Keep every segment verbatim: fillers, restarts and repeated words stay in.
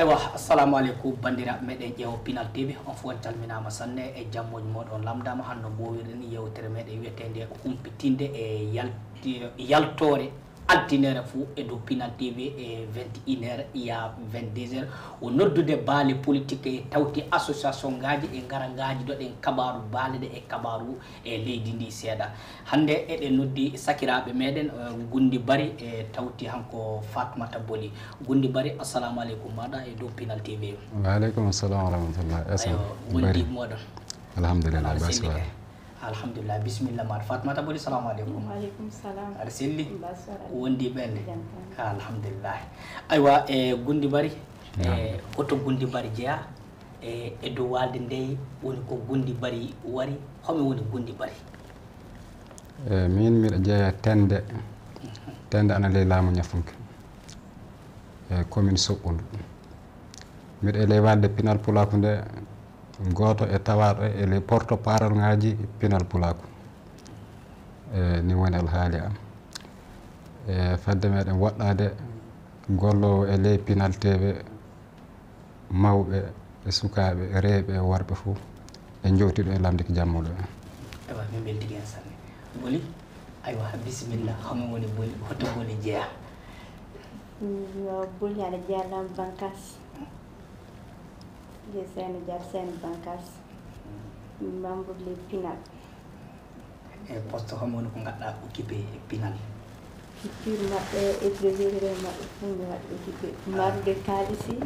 Eywa, assalamu aleykum banndiraaɓe meɗen ƴeewo Pinal T V, on fof on calminaama sanne e jammooji mooɗon lamndaama. Hanno mbowirɗen yewtere meɗen wiyeteende humpitinde e yalti-, yaltoore altinere fuu e dow Pinal T V e vingt et une heures ya vingt-deux heures. O noddude baale politique e tawti association ngaaji e ngara ngaaji doɗen kabaaru baale ɗe e kabaaru e leydi ndi seeɗa. Hannde eɗen noddi sakiraaɓe meɗen, eh, Gundi Bari e tawti hanko Fatmata Boli. Gundi Bari, assalamu aleykum maaɗa e dow Pinal T V. Wa aleykum assalam wa rahmatullah. Esa Ayo, Bari. Wondiiɓe mooɗon. Alhamdulillah, Aɗa basi selli wa. Kay. Alhamdulillah, bisimilla maaɗa. Fatmata Boli, salamu aleykum. Wa aleykum salam. Aɗa selli? Basi wa. Wondiiɓe ɓen? Jam tan. Alhamdulillah. Aywa, e Gundi Bari, Naam. E hoto Gundi Bari jeyaa? E, e dow waalde nde woni ko Gundi Bari wari, home woni Gundi Bari? E, min mbiɗa jeyaa Tennde, Tennde ana ley laamu Ñafunke, e commune Soɓɓundu. Mbiɗa e ley waalde Pinal Pulaaku nde, gooto e tawaaɗo e ley porte-parole ngaaji Pinal Pulaaku. E, ni woni alhaali am. E, fadde meɗen woɗɗaade golloowo e ley Pinal T V, mawɓe e sukaaɓe, rewɓe e worɓe fof, en njowtiɗo e lamnde ko jammuɗo en. Ewa, min mbeltike en sanne. Boli, aywa, bisimilla, hono woni Boli, hoto Boli jeyaa? Yo Boli aɗa jeyaa Lam Bankas. Je Seyno Diaby Seyno Bankas. Membre le Pinal. E poste homo woni ko ngaɗɗa occupé e Pinal? Culture maɓɓe e trésorier maɓɓe fof mi waɗi occupé. Marde kaalisi,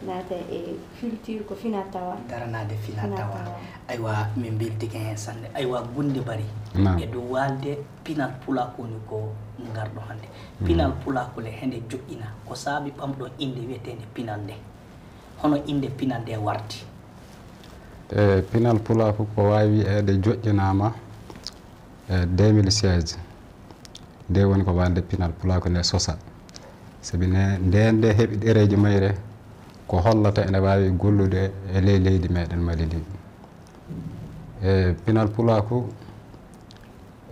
naata e culture ko fina tawa. Daranaade fina Fina tawa. Tawa. Aywa, min mbeltike heen sanne. Aywa, Gundi Bari. Naam. E dow waalde Pinal Pulaaku woni ko ngarɗo hannde. Mm. Pinal Pulaaku le hende joƴƴina. Ko saabi ɓamɗo innde wiyeteende Pinal nde? Hono innde Pinal nde warti? E, Pinal Pulaaku ko waawi wiyeede joƴƴinaama e deux mille seize. Nde woni ko waalde Pinal Pulaaku nde sosa. Sabi ne, nde, nde heɓi ɗereeji mayre, ko hollata ene waawi gollude e ley leydi meɗen Mali ndi. E, Pinal Pulaaku,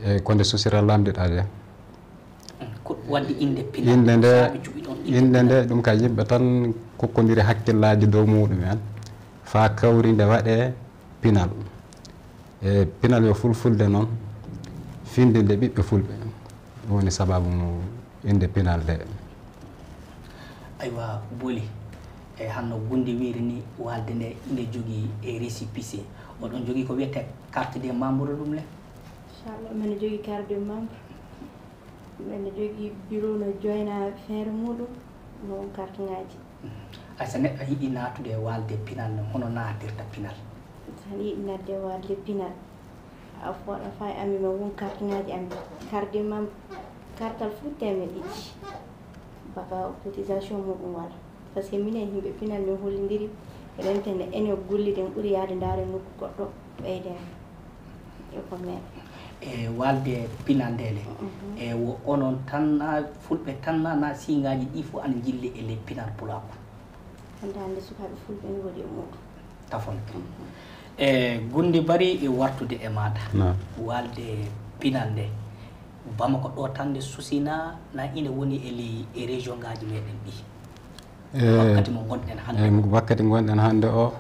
e, ko nde sosira lamndiɗaade. Ko waɗde innde Pinal? Innde nde, Saabi cuɓi ɗon innde innde nde, Pinal? Ɗum ka yimɓe tan kokkondiri hakkillaaji dow muɗum en, faa kawri nde waɗee Pinal. E Pinal yo Fulfulde noon, finnde nde ɓiɓɓe Fulɓe. Ɗum woni sababu mo innde Pinal nde. Aywa, Boli, e hanno Gundi wiiri ni, waalde nde, nde jogii e récépissé. Oɗon jogii ko wiyetee carte de membre ɗum le? Inchallah, mbeɗa jogii carte de membre. Mbeɗa jogii bureau no joyna feere muɗum, no on carte ngaji. Ay, so neɗɗo yiɗi naatude e waalde Pinal noon, hono naatirta Pinal? So aɗa yiɗi naatde e waalde Pinal, a fooɗa faa e amen, ma won carte ngaji amen. Carte de membre, kartal fof teemeɗɗe ɗiɗi. Baka cotisation muɗum wala. Par ce que minen yimɓe Pinal min hollindiri, eɗen tene ene golli den ɓuri yaade ndaare nokku goɗɗo ɓeyden e ko men. E waalde Pinal nde le, Mhm. E wo onon tan na Fulɓe tan na, na siingaaji ɗi fof ana njilli e ley Pinal Pulaaku? Hannde hannde sukaaɓe Fulɓe ne woodi e muɗum. Tafon. Mhm. E Gundi Bari e wartude e maaɗa. Naam. Waalde Pinal nde, Bamako ɗo tan nde susina, na ine woni e ley e région ngaaji meɗen ɗi? E, Wakkati mo ngonɗen hannde e o. Wakkati ngonɗen hannde o,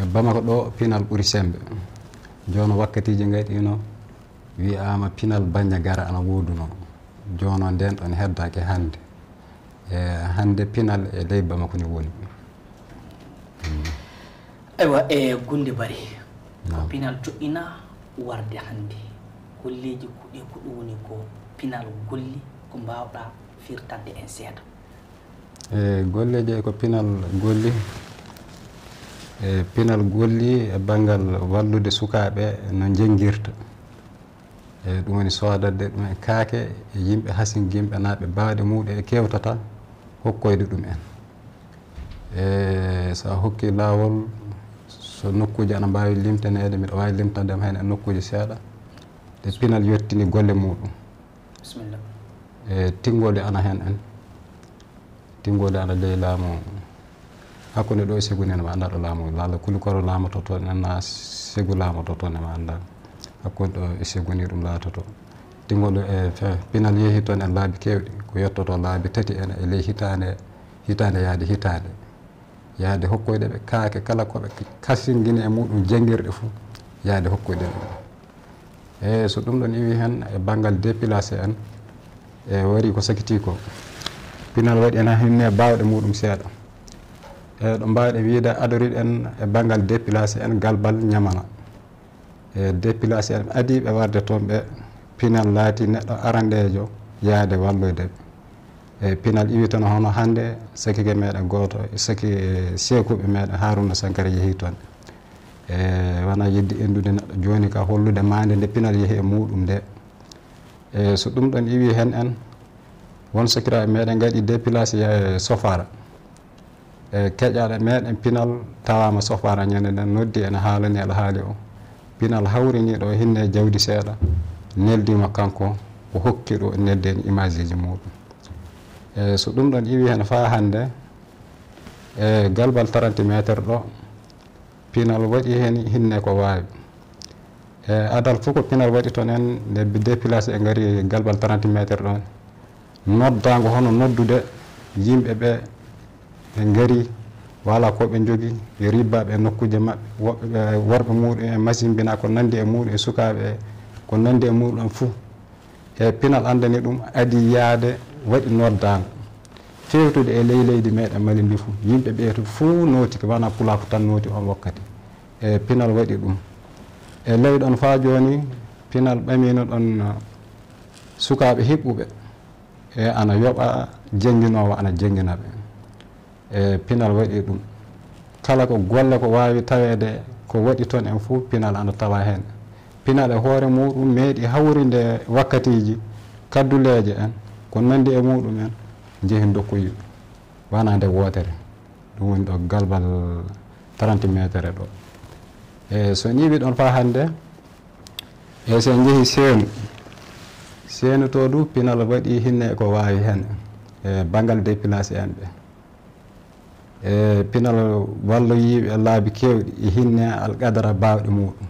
e Bamako ɗo, Pinal ɓuri semmbe. Jooni wakkatiiji ngaɗiino, wiyaama Pinal Bandiagara ana woodunoo. Jooni nden ɗon heddaaki hannde. E hannde Pinal e ley Bamako ni woni. Mm. Aywa, e Gundi Bari, ko Naam. Pinal joɗɗina warde hannde. Golleeji kuɗi ko ɗum woni ko Pinal golli, ko mbaawɗa firtande en seeɗa? E golleeji ko Pinal golli, e Pinal golli e banngal wallude sukaaɓe no njenngirta. E ɗum woni soodande ɗum en kaake e yimɓe hasinginɓe naa ɓe baawɗe muɗum e kewtata hokkoyde ɗum en. E so a hokki laawol, so nokkuuji ana mbaawi limtaneede, miɗo waawi limtande ma heen e nokkuuji seeɗa, ɗe Pinal yottini golle muɗum. Bisimilla. E tingoli ana heen en. Tingoli ana ley laamu. Hakkunde ɗo e Segu nen ma anndaa ɗo laamu. Lala Kulikoro laamototo nen na Segu laamototo nen ma anndaa. Hakkunde ɗo e Segu ni ɗum laatoto. Tingoli e fe-, Pinal yehi toon en laabi keewɗi. Ko yottoto laabi tati en e ley hitaande, hitaande yaade hitaande. Yahde hokkoyde ɓe kaake kala ko ɓe kasingini e muɗum janngirɗe fuu, yahde hokkoyde ɗum. E so ɗum ɗon iwi heen e banngal déplacé en, e wari ko sakiti ko, pinal waɗi ena hinne baawɗe muɗum seeɗa. E ɗo mbaawɗe wiyde adoriɗen e banngal déplacé en galbal ñamana. E déplacé en adiiɓe warde toon ɓe, pinal laati neɗɗo arandeejo yahde walloyde ɓe. E pinal iwi toon hono hannde sakike meɗen gooto, saki seekuɓe meɗen Haruna Sankara yehi toon. E wona yidde endude neɗɗo jooni ka hollude maande nde pinal yehi e muɗum nde. E so ɗum ɗon iwi heen en, won sakiraaɓe meɗen ngaɗi déplacé e Sofara. E keƴaɗe meɗen pinal tawaama Sofara ñande nden noddi ene haalani alhaali o. Pinal hawrini ɗo hinne jawdi seeɗa, neldima kanko, o hokki ɗo neldi en image ji muɗum. E so ɗum ɗon iwi heen faa hannde, e galbal trente mètres ɗo, pinal waɗi heen hinne ko waawi. E adal fof ko pinal waɗi toon en, nde déplacé e ngari galbal trente mètres ɗon. Noddaango hono noddude yimɓe ɓe, ɓe ngari, wala ko ɓe njogi, ɓe ribbaaɓe e nokkuuje maɓɓe, woɓɓe ɓe, worɓe muɗum en machine mbina ko nanndi e muɗum e sukaaɓe, ko nanndi e muɗum en fuu. E pinal anndani ɗum adi yahde waɗi noddaango. Feewtude e ley leydi meɗen Mali ndi fuu, yimɓe ɓe to fuu nootike, wona pulaaku tan nooti on wakkati. E pinal waɗi ɗum. E ley ɗon faa jooni, pinal ɓamino ɗon, uh, sukaaɓe hiɓɓuɓe. E ana yoɓa jannginoowo, ana janngina ɓe. E pinal waɗi ɗum. Kala ko golle ko waawi taweede ko waɗi toon en fuu, pinal ana tawa heen. Pinal e hoore muɗum meeɗi hawrinde wakkatiiji, kadduleeje en, ko nanndi e muɗum en, njehi ndokkoyi wanaande wootere. Ɗum woni ɗo galbal trente mètres ɗo. E so niwi ɗon faa hannde, e so en njehi seenu, seenu to du pinal waɗi hinne ko waawi heen e banngal déplacé en ɓe. E pinal walloyiiɓe laabi keewɗi e hinne alqadara baawɗe muɗum.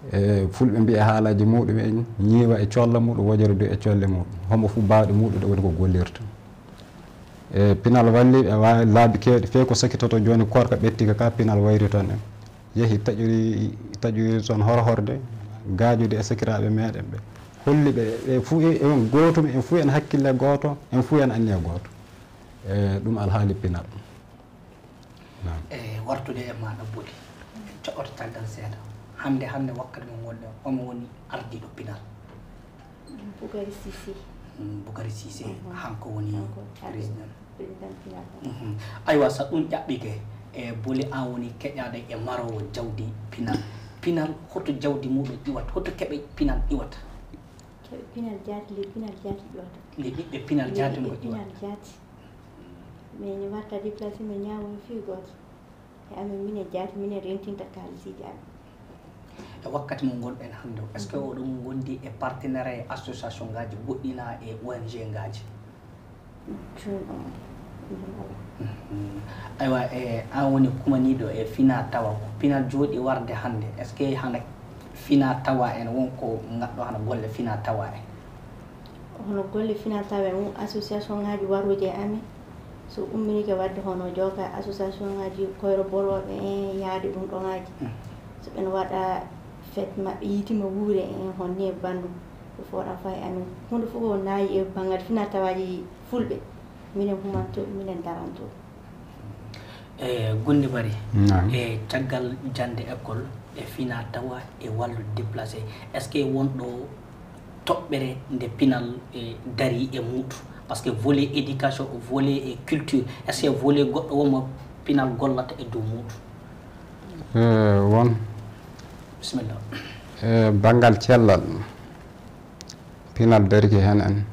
E fulɓe mbiya haalaaji muɗum en ñiiwa e colla muɗum, wojoro du e colle muɗum. Homo fuu baawɗe muɗum ɗe woni ko gollirta. E pinal walli ɓe waawi laabi keewɗi, fey ko sakitoto jooni korka ɓettika ka pinal wayri toon en. Yehi taƴori, taƴori toon horhorde, gaajude e sakiraaɓe meɗen ɓe. Holli ɓe, ɓe fuu e, e on gootum, en fuu en hakkille gooto, en fuu en anniya gooto. E ɗum alhaali pinal. Naam. E wartude e maaɗa Boli, en coɓoto caggal seeɗa. Hannde, hannde wakkati mo ngonɗen, homo woni ardiiɗo pinal? Bukari Sise. Mm, Bukari Sise, mhm, hanko woni, hanko ardiiɗo, président, président pinal. Mhm. Aywa, so ɗum ƴaɓɓike, e Boli, an woni keƴaaɗo e maroowo jawdi pinal. Pinal, hoto jawdi muɗum iwata, hoto keɓe pinal iwata? Keɓe pinal jaati, le pinal jaati iwata. Le ɓiɓɓe pinal jaati no iwata. Le ɓiɓɓe pinal jaati. Min mi watta déplacé, mi ñaama fii gooto. E amin, minen jaati, minen rentinta kaalisiiji amin. E wakkati mo ngonɗen hannde o, est-ce que, mhm, oɗon ngondi e partenaire e association ngaaji goɗɗi na e O N G ngaaji? Jooni o, mhm. Aywa, e an woni kumaniiɗo e fina tawa, ko pinal jooɗi warde hannde, est-ce que hana fina tawa en won ko ngaɗɗo hana golle fina tawa en? Hono golle finatawa en, association ngaaji warooji e amen, so umminike waɗde hono jooka association ngaaji koyro borooɓe en, yaade ɗum ɗo ngaaji. Mm. So ɓen waɗa fête maɓɓe, yitima wuure en, hon ni e banndum, ko fooɗa faa e amen. Huunde fof ko naayi e banngal finatawaaji fulɓe, minen humanto, minen daranto. E Gunde Bari, naam, e caggal jannde école, e fina tawa, e wallude déplacé, est-ce que won ɗo toɓɓere nde pinal, e, darii e muuɗum? Parce que volet éducation, volet, e, culture, est-ce que volet goɗɗo won mo pinal gollata e dow muuɗum? E, won. Bisimilla. E, banngal cellal, pinal darike heen en,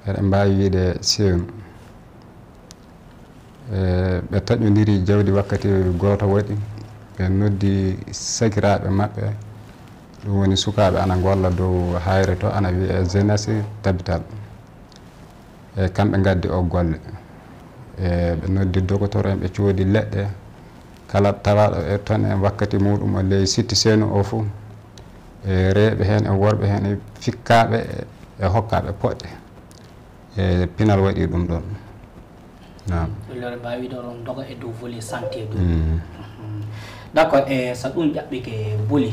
eɗen mbaawi wiyde seenu. E, ɓe taƴondiri jawdi wakkati gooto waɗi, ɓe noddi sakiraaɓe maɓɓe, ɗum woni sukaaɓe ana ngolla dow hayre to, ana wiyee Jeunesse Tabitale. E, kamɓe ngaddi o golle. E, ɓe noddi dogotor en, ɓe coodi leɗɗe. Kala tawaaɗo e toon en wakkati muɗum o ley sitti seenu o fof, e, rewɓe heen e worɓe heen e fikkaaɓe e hokkaaɓe poɗɗe. E, pinal waɗi ɗum ɗoon. Naam. Lore mbawi ɗo ɗon doga e dow volet santé ɗum. D'accord, e so ɗum ƴaɓɓike, Boli,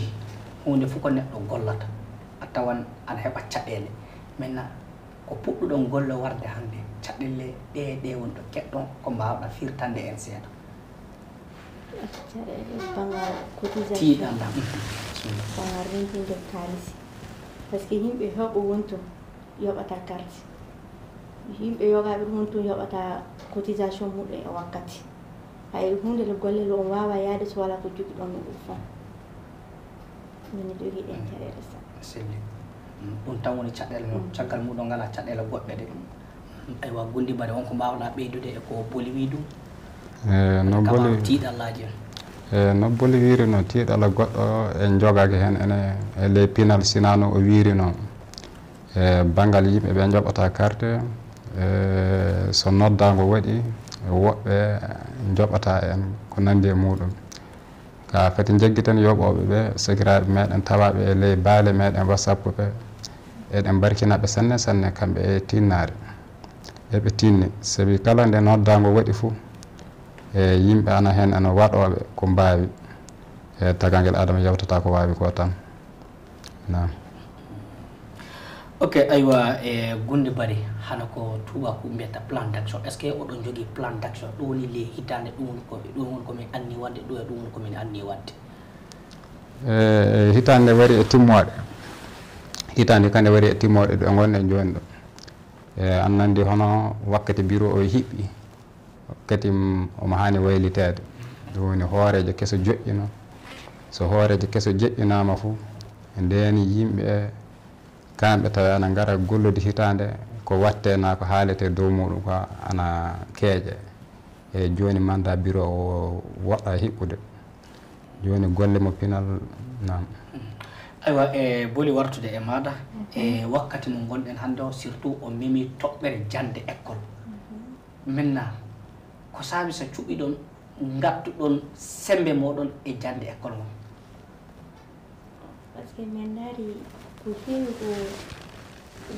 huunde fof ko neɗɗo gollata, a tawan ana heɓa caɗeele. Maintenant, ko puɗɗuɗon golle warde hannde, caɗeele ɗe ɗe woni ɗo keɗɗon, ko mbawɗa firtande en seeɗa? Caɗeele banngal cotisation, Tiiɗanɗa. Banngal rentinde kaalisi. Par ce que yimɓe heewɓe woni toon yoɓata carte. Yimɓe yogaaɓe ɗum woni toon yoɓata cotisation muɗum e wakkati. Hay huunde le golle le on waawa yaade so wala ko jogiɗon ɗum fon. Min jogii ɗen caɗeele sa. Selli. Ɗum tan woni caɗeele mon. Caggal muɗum ngala caɗeele goɗɗe de. Aywa, Gundi Bari, on ko mbawɗa ɓeydude e ko Boli wi ɗum? E no Kama Boli tiiɗallaaji en. E no Boli wiiri no tiiɗalla goɗɗo en jogaki heen ene e ley pinal sinano o wiiri noon. E banngal yimɓe ɓe njoɓata carte, e so noddaango waɗi, woɓɓe njoɓata en ko nanndi e muɗum. Ka fati njeggiten yoɓooɓe ɓe, sakiraaɓe meɗen tawaaɓe e ley baale meɗen WhatsApp ɓe, eɗen mbarkinaɓe sanne sanne kamɓe e tinnaare. Eɓe tinni, sabi kala nde noddaango waɗi fuu, e yimɓe ana heen ana waɗooɓe ko mbaawi e tagangel adama yewtata ko waawi ko tan. Naam. Ok, aywa, e Gundi Bari, hana ko tubaku mbiyata plan d'action, est ce que oɗon jogii plan d'action? Ɗum woni le hitaande, ɗum woni ko ɗum woni ko min anni waɗde, ɗum e ɗum woni ko min anni waɗde. E hitaande wari e timmoode, hitaande kande wari e timmoode ɗo ngonɗen jooni ɗo. E an nandi hono wakkati biro o hiɓɓi, kadi omo haani wayliteede. Ɗum woni hooreejo keso joƴƴino. So hooreejo keso joƴƴinaama fof, ndeen yimɓe kamɓe tawa ana ngara gollude hitaande, ko watte na ko haalete dow muɗum ko ana keeƴe. E jooni mandat biro o woɗɗa hiɓɓude. Jooni golle mo pinal. Naam. Aywa, e Boli wartude e maɗa, e wakkati mo ngonɗen hannde o, surtout o memi toɓɓere jannde école. Maintenant, ko saabi so cuɓiɗon ngattuɗon sembe moɗon e jannde école mon? Par ce que min ndaari ko feewi ko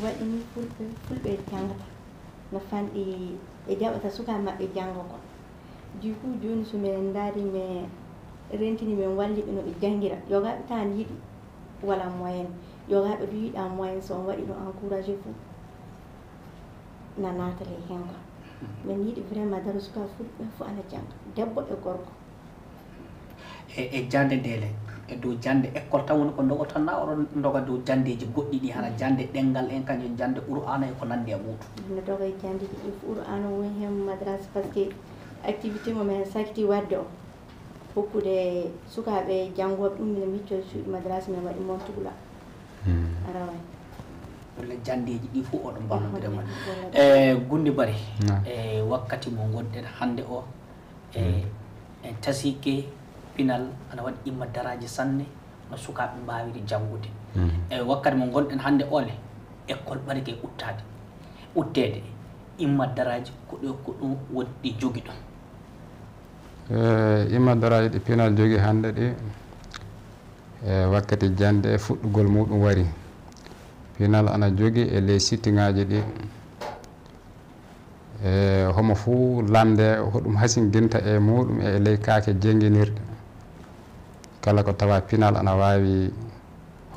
waɗi ni fulɓe, fulɓe janngata no fanɗi, ɓe jaɓata sukaaɓe maɓɓe jannga ko. Du coup, jooni so min ndaari, min rentini, min walli ɓe no ɓe janngira. Yogaaɓe tan yiɗi wala moyen, yogaaɓe du yiɗa moyen, so on waɗi ɗum encouragé fof na naatale heen quoi. Min yiɗi vraiment daro sukaaɓe fulɓe fof ana jannga, debbo e gorko. E e jannde ndeele, e dow jannde école tan woni ko ndogoton na oɗon ndoga dow janndeeji goɗɗi ɗi hana jannde ɗenngal en kañum jannde Qur'aana e ko nanndi e muuɗum? No doga e janndeeji ɗi fof, Qur'aana woni heen, madrasa, par ce que activité mo min sakiti waɗde o, hokkude sukaaɓe janngooɓe ɗum, min miccoo e cuuɗi madrasa, min waɗi montugula. Araway. Walla janndeeji ɗi fof oɗon mballondira ma. E Gundi Bari, e wakkati mo ngonɗen hannde o, e en tasiike pinal ana waɗi imma daraaji sanne no sukaaɓe mbaawiri janngude. E wakkati mo ngonɗen hannde o le, école ɓari kay uttaade, utteede, imma daraaji ko ɗo ko ɗum woni ɗi jogi ɗum. E imma daraaji ɗi pinal jogi hannde ɗi, e wakkati jannde fuɗɗugol muɗum wari, pinal ana jogi e ley sittingaaji ɗi. E homo fuu lamnde hoɗum hasinginta e muɗum e ley kaake jennginirɗe. Kala ko tawa pinal ana waawi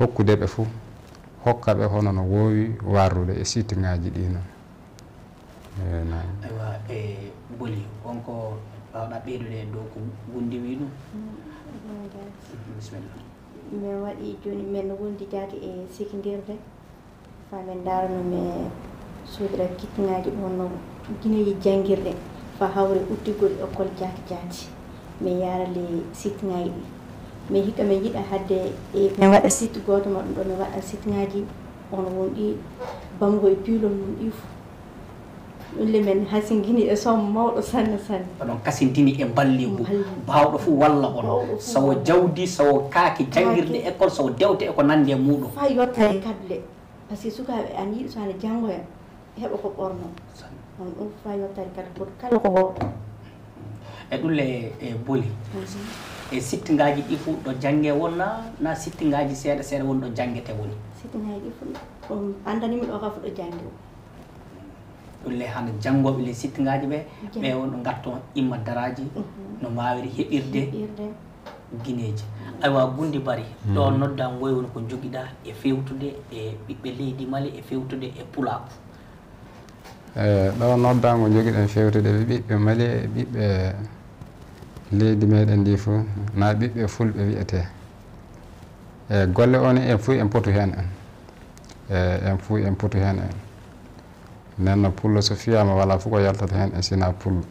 hokkude ɓe fuu, hokka ɓe hono no woowi warrude e sittingaaji ɗi noon. E naam. Aywa, e Boli, on ko mbawɗa ɓeydude e dow ko Gundi wi ɗum? Bisimilla. Min waɗi jooni, min wondi jaati e sikindirde. Fa min ndaara no min soodira kittingaaji ɗi wonno gineeji janngirɗe fa hawre uddugol école jaati jaati. Min yaara le sittingaaji ɗi. Min hikka min yiɗa hadde e min waɗa site gooto ma ɗum ɗo min waɗa sittingaaji on won ɗi bamgo e piilol mum ɗi fof. Ɗum le min hasingini e somme mawɗo sanne sanne. Oɗon kasindini e mballigu. Mballigu. Baawɗo fof walla on. Mawɗo fof sawo walla. Jawdi, sawo kaake janngirɗe école, sawo dewte e ko nanndi e muɗum. Fa yottare kadi le. Par ce que sukaaɓe ana yiɗi so ana janngoya, heɓa ko ɓorno. On ɗum fa yottani kadi goto kala ko gooto. E ɗum le e Boli. E sittingaaji ɗi fof ɗo jannge won na, na sittingaaji seeɗa seeɗa woni ɗo janngete woni? Sittingaaji ɗi fof ɗum anndanimi ɗo ka fof ɗo jannge woni. le hano janngooɓe le sittingaaji ɓe, ɓe won ɗo ngarto imma daraaji, no mbaawiri heɓirde gineeji. Aywa, Gunndi Bari, ɗo nodda ngoy woni ko njogiɗa e fewtude e ɓiɓɓe leydi Mali, e fewtude e pulaaku. E ɗo noddaango jogiɗen fewtude e ɓiɓɓe Mali e ɓiɓɓe leydi meɗen ndi fof, na ɓiɓɓe fulɓe wiyetee. E golle o ne en fof en potu heen en. E en fof en potu heen en. Nden no pullo so fiyaama walaa fof ko yaltata heen en sinaa pullo.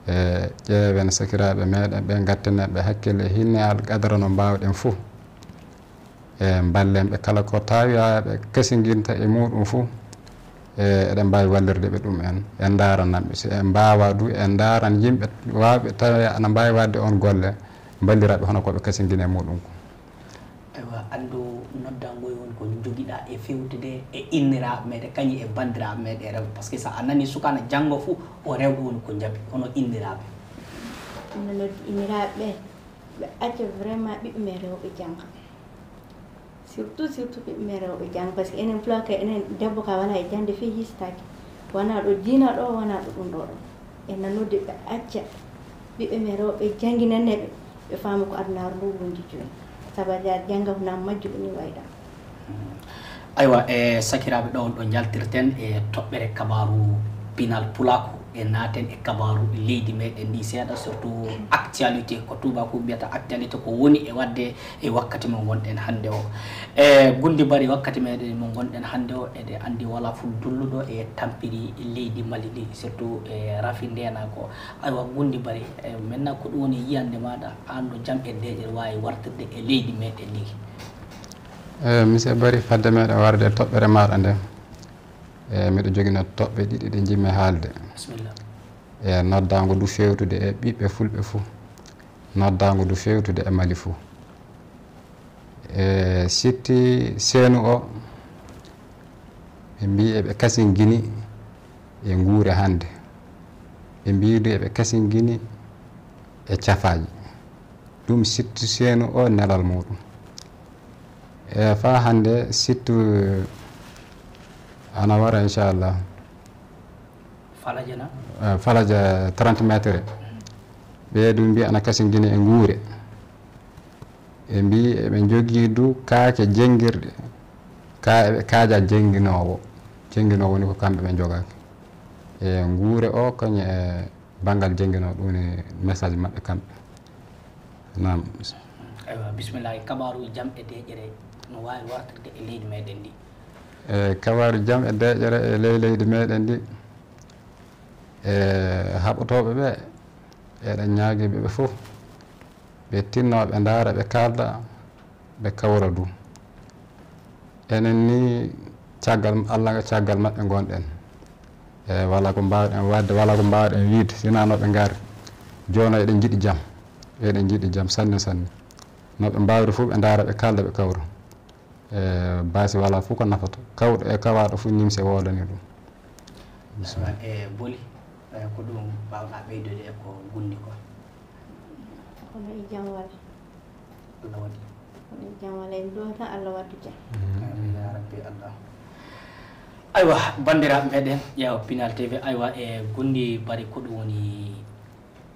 E ƴeewen sakiraaɓe meɗen ɓe, ngattinen ɓe hakkille e hinne al qadara no mbaawɗen fof. E mballen ɓe kala ko tawi ɓe kasinginta e muɗum fof. E eɗen mbaawi wallirde ɓe ɗum en, en ndaaranan ɓe. Si en mbaawaa du, en ndaaran yimɓe waawɓe tawi ana mbaawi waɗde oon golle, mballira ɓe hono ko ɓe kasingini e muɗum ko. Aywa, anndu noddangoy woni ko jogiɗa e fewtude e inniraaɓe meɗen, kañum e banndiraaɓe meɗen rewɓe, par ce que so a nani suka na janngo fof, ko rewɓe woni ko njaɓi, hono inniraaɓe. Ina noddi inniraaɓe ɓe, ɓe acca vraiment ɓiɓɓe men rewɓe jannga. Surtout surtout ɓiɓɓe men rewɓe jannga, par ce que enen pulaaku kay, enen debbo ka wala e jannde fii histaaki, wona ɗo diina ɗo, wona ɗo ɗum ɗo ɗo. En nanodde ɓe acca ɓiɓɓe men rewɓe jannginanne ɓe, ɓe faama ko adunaaru ndu wondi jooni. Sababu jannga ko na majjuɗo ni wayda. Aywa, e sakiraaɓe, ɗo on ɗo njaltirten e toɓɓere kabaaru pinal pulaaku, e naaten e kabaaru leydi meɗen ndi seeɗa, surtout actualité, ko tuubaaku mbiyata actualité, ko woni e waɗde e wakkati mo ngonɗen hannde o. E Gunndi Bari, wakkati meɗen mo ngonɗen hannde o, eɗen anndi wala fof dulluɗo e tampiri leydi Mali ndi, surtout e rafi ndeenaango. Aywa, Gunndi Bari, e maintenant ko ɗum woni yiyannde maaɗa, aan ɗo jam e deeƴere waawi wartirde e leydi meɗen ndi? E monsieur Bari, fadde meɗen warde e toɓɓere maaɗa nde, e miɗo jogino toɓɓe ɗiɗi ɗe njimmi haalde. Bisimilla. E noddaango du fewtude e ɓiɓɓe fulɓe fof, noddaango du fewtude e Mali fof. E sitti seenu o, ɓe mbii eɓe kasingini e nguure hannde. Ɓe mbii du eɓe kasingini e cafaaji. Ɗum sitti seenu o nelal muɗum. E faa hannde sitti ana wara inchallah. Falaja na? Eh, falaja trente mètres. Ɓee du mbii ana kasingini e nguure. Ɓe mbii eɓe njogii du kaake jenngirɗe. Ka eɓe kaaja jennginoowo. Jennginoowo woni ko kamɓe ɓe njogaaki. E nguure o kañum e banngal jennginoowo, ɗum woni message maɓɓe kamɓe. Naam. Aywa, bisimilla, e kabaaru jam e deeƴere no waawi wartirde e leydi meɗen ndi? E kabaaru jam e deeƴere e ley leydi meɗen ndi. E haɓotooɓe ɓe, eɗen ñaagii ɓe ɓe fof, ɓe tinnoo ɓe ndaara, ɓe kaalda, ɓe kawra du. Enen ni caggal Allah, caggal maɓɓe ngonɗen. E wala ko mbaawɗen waɗde, wala ko mbaawɗen wiide, sinaa no ɓe ngari. Jooni eɗen njiɗi jam, eɗen njiɗi jam sanne sanne. No ɓe mbaawri fof ɓe ndaara, ɓe kaalda, ɓe kawra. E baasi wala fof ko nafata. Kawɗo e kawaaɗo fof nimse woodani ɗum. Bisimilla. E Boli, e ko ɗum mbaawɗa ɓeydude e ko Gunndi ko? Kono e jam wala. Allah waɗi. Kono e jam wala, en ɗo tan Allah waddu jam. Amin ya rabbi Allah. Aywa, banndiraaɓe meɗen ƴeewa Pinal T V, aywa, e Gunndi Bari, ko ɗum woni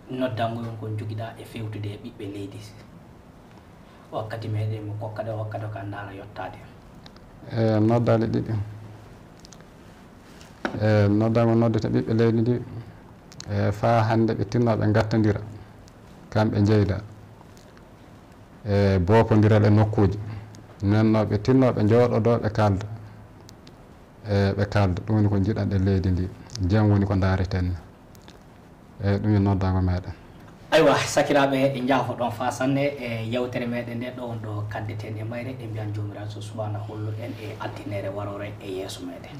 noddango on ko jogiɗa e fewtude e ɓiɓɓe leydi? Wakkati meɗen mo kokkaɗo, wakkati o ka ndaara yottaade. E noddaali ɗiɗi. E noddango noddete ɓiɓɓe leydi ndi. E faa hannde ɓe tinnoo ɓe ngattondira. Kamɓe njeyda. E boopondiral e nokkuuji. Nden no ɓe tinnoo ɓe njooɗodoo ɓe kaalda. E ɓe kaalda. Ɗum woni ko njiɗan e leydi ndi. Jam woni ko ndaareten. Eeyi, ɗum yo noddaango meeɗen. Aywa, sakiraaɓe, en njaafoɗon faa sanne e yewtere meeɗen nde, ɗo on ɗo kaddeten e mayre. En mbiyan Joomiraaɗo so subhaanahu hollu en e altine waroore e yeeso meeɗen.